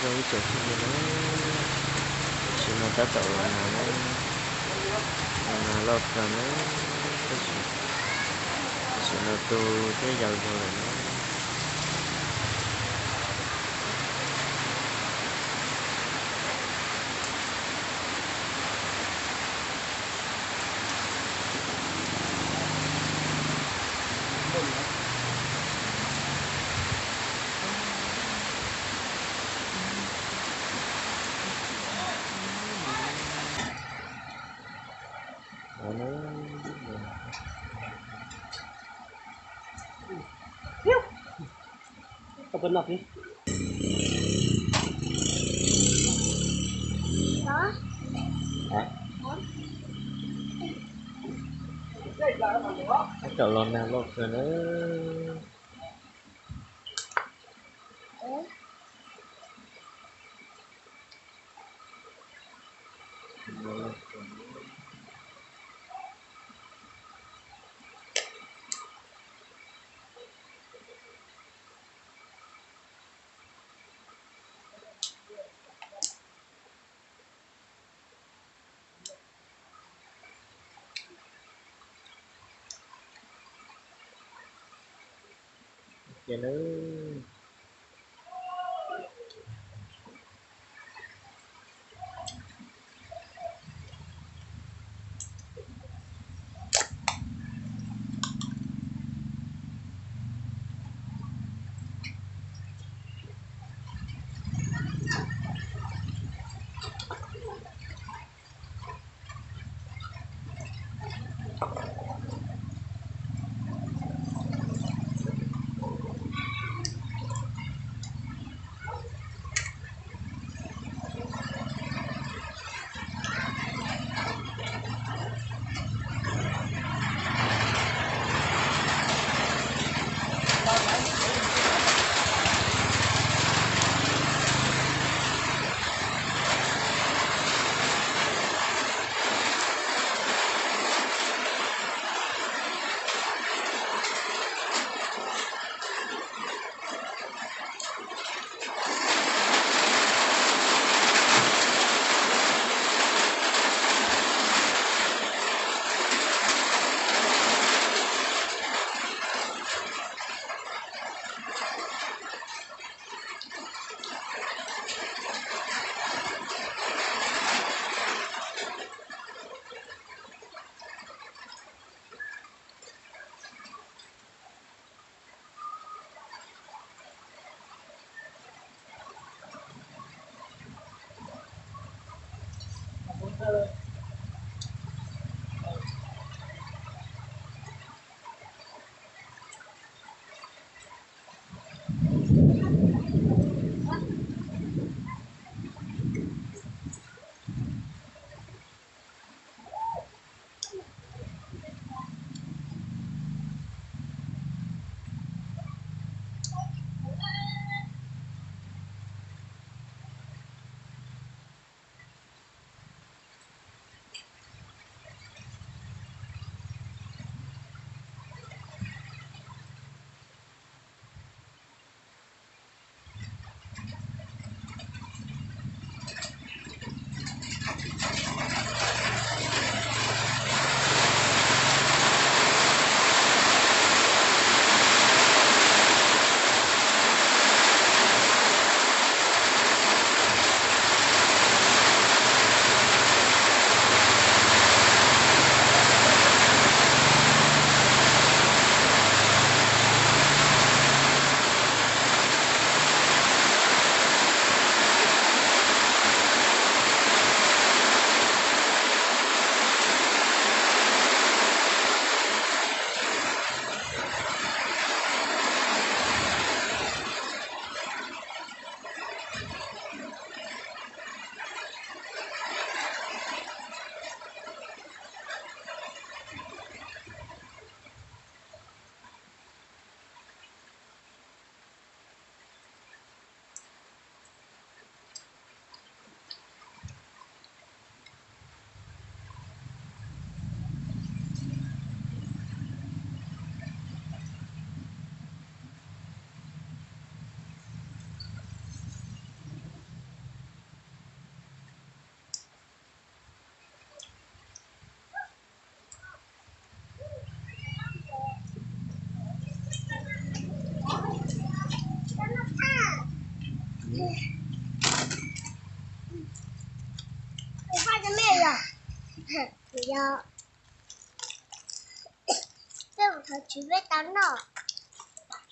Zoo ib tsoom phooj ywg na, tam sim no tab tom los nag na, los nag loj kawg na, tab sis tam sim no tu thiab yau yau lawm na. Tab tom los nag loj kawg na.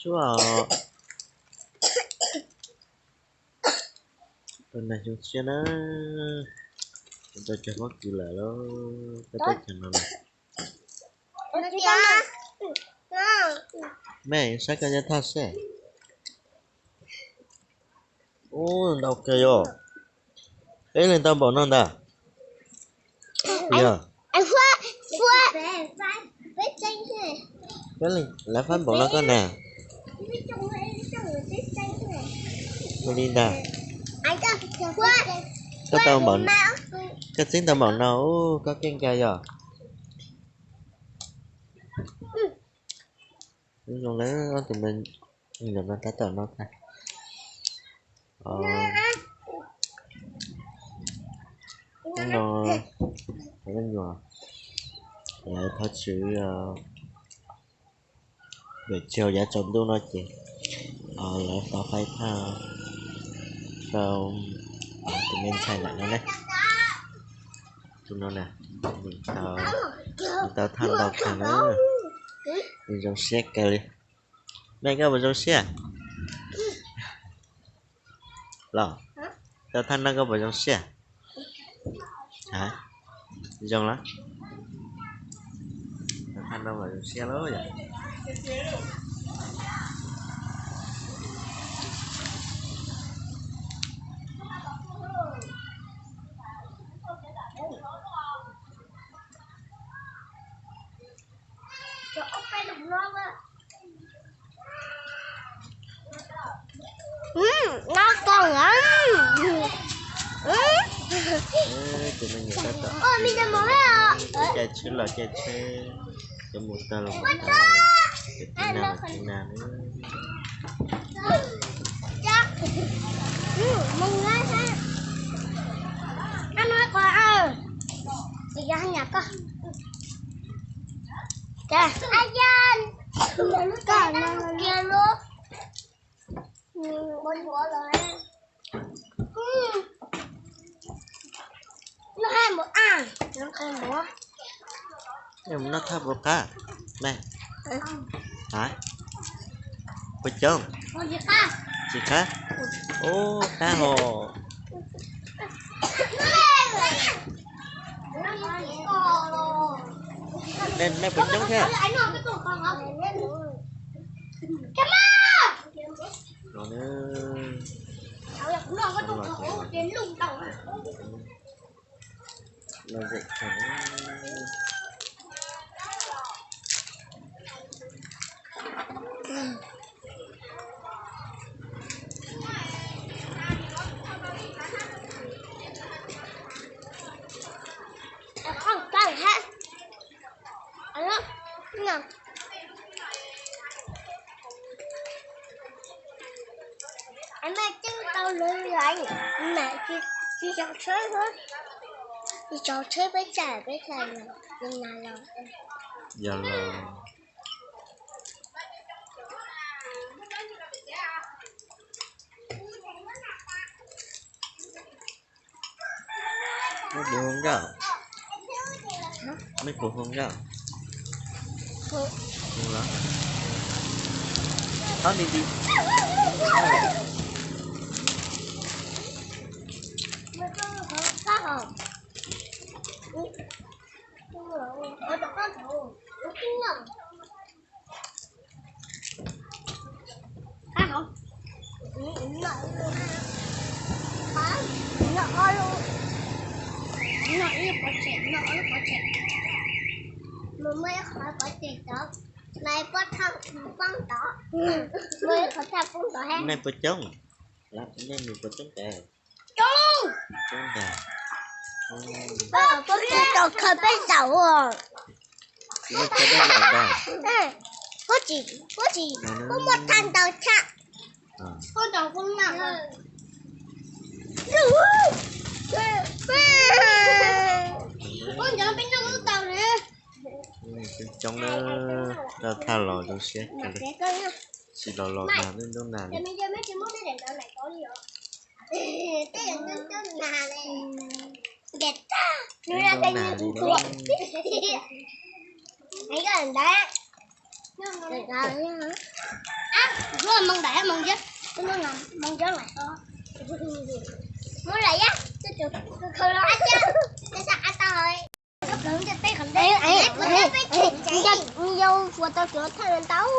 Suab, tus neeg xyoo tshiab na, tus tau cog pob kws lawm lauj, peb teb chaws no lawm. Mej, saib koj cov thaj seb. Ub, ntau kawg yom. Peb leeg tau npaum no ntag. Yog. Peb leeg lawv faib npaum no koj na. Ua li ntag. Koj tau npaum, koj txeeb tau npaum no, ub, koj keej kawg yog. Zoo lawm, ob tug me nyuam no tab tom noj tag. Hnub no me nyuam lawv thov tswv vim tsis hauv yav tsaus ntuj no ces lawv tau faib thaj rau tus me ntxhais ntawm no ne. Tus no na, nws tau, nws tau thaj ntau kawg na, nws zoo siab kawg li. Mej, koj puas zoo siab? Los, tau thaj no koj puas zoo siab? Zoo los? Tau thaj no mas zoo siab lawm yom. Tus me nyuam tab tom caij tsheb los caij tsheb, cov mus tag los mus tag, cov tiv nag los tiv nag na. Noj thaj puas qab? Mej, puas coob? Tsis qab? Ub, qab hos. Nej puas coob thiab? Mej, tseeb tau lawv, tsis tsaus tsheb, tsis tsaus tsheb peb txhais peb txhais na los. Yog los. Mej puas hu nkauj? Mej puas hu nkauj? Hu los? Thov nti nti. Nej puas coob? Nej puas coob ntag? Khaws peb zaum. Puab tsis, puab tsis, puab muaj thaj ntau tshaj. Coob na, tau thaj los zoo siab kawg li. Tsis los los nag ntuj nag li. Tej zaum coob coob nas li. Nws zoo nas li. Ntawd. Mus lawm yab, tus khaus los ab, yau ua tau cov thaj ntau.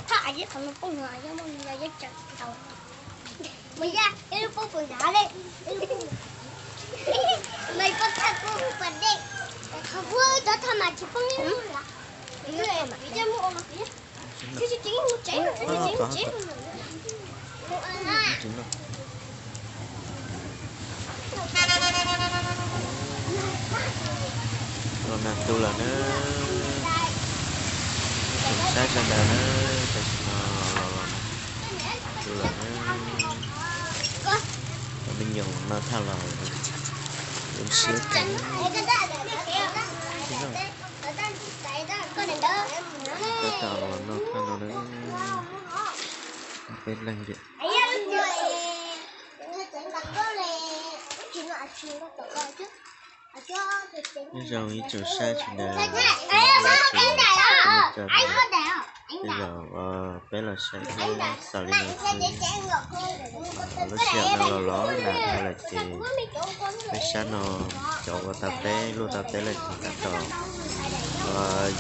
Thaj ib qhov no poob no, yog muaj yab tseem tau. Mus yab, ib lub poob puas nrad li. Mas poob thaj kuj puas dej. Qhov kuj cov thaj mas tsis poob ib lub lawm. Los nag tu lawm na, ib tsoom saib sawv daws na, tam sim no los los nag tu lawm na. Cov me nyuam noj thaj los zoo siab kawg. Tab tom los noj thaj no na, peb leeg tiag. Nyob zoo ib tsoom saib sawv daws, tej zaum peb los saib xws li no xwb. Lub sij hawm no los los nag dhau lawm ces peb sab no cov ua tau teb luaj tau teb lawm ces tab tom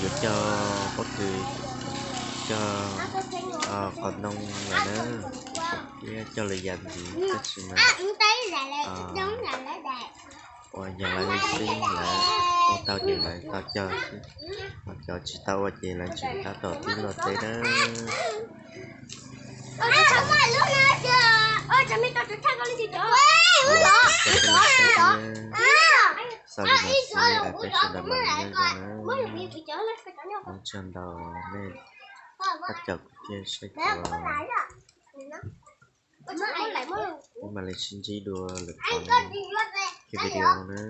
yuav cog pob kws, cog qos ntoo lawm na, thiab cog lawm yav ntxiv tab sis mas uas yog lawv li xwb, lawv ua tau ces lawv tau cog xwb, ho cov tsis tau ua ces lawv tseem tab tom pib luaj teb na. Xaus li no xwb, peb sawv daws mam li nyob zoo na. Ua tsaug ntau nej tab tom kuj thiaj saib kuv, peb mam li sib ntsib dua lwm qhov video na.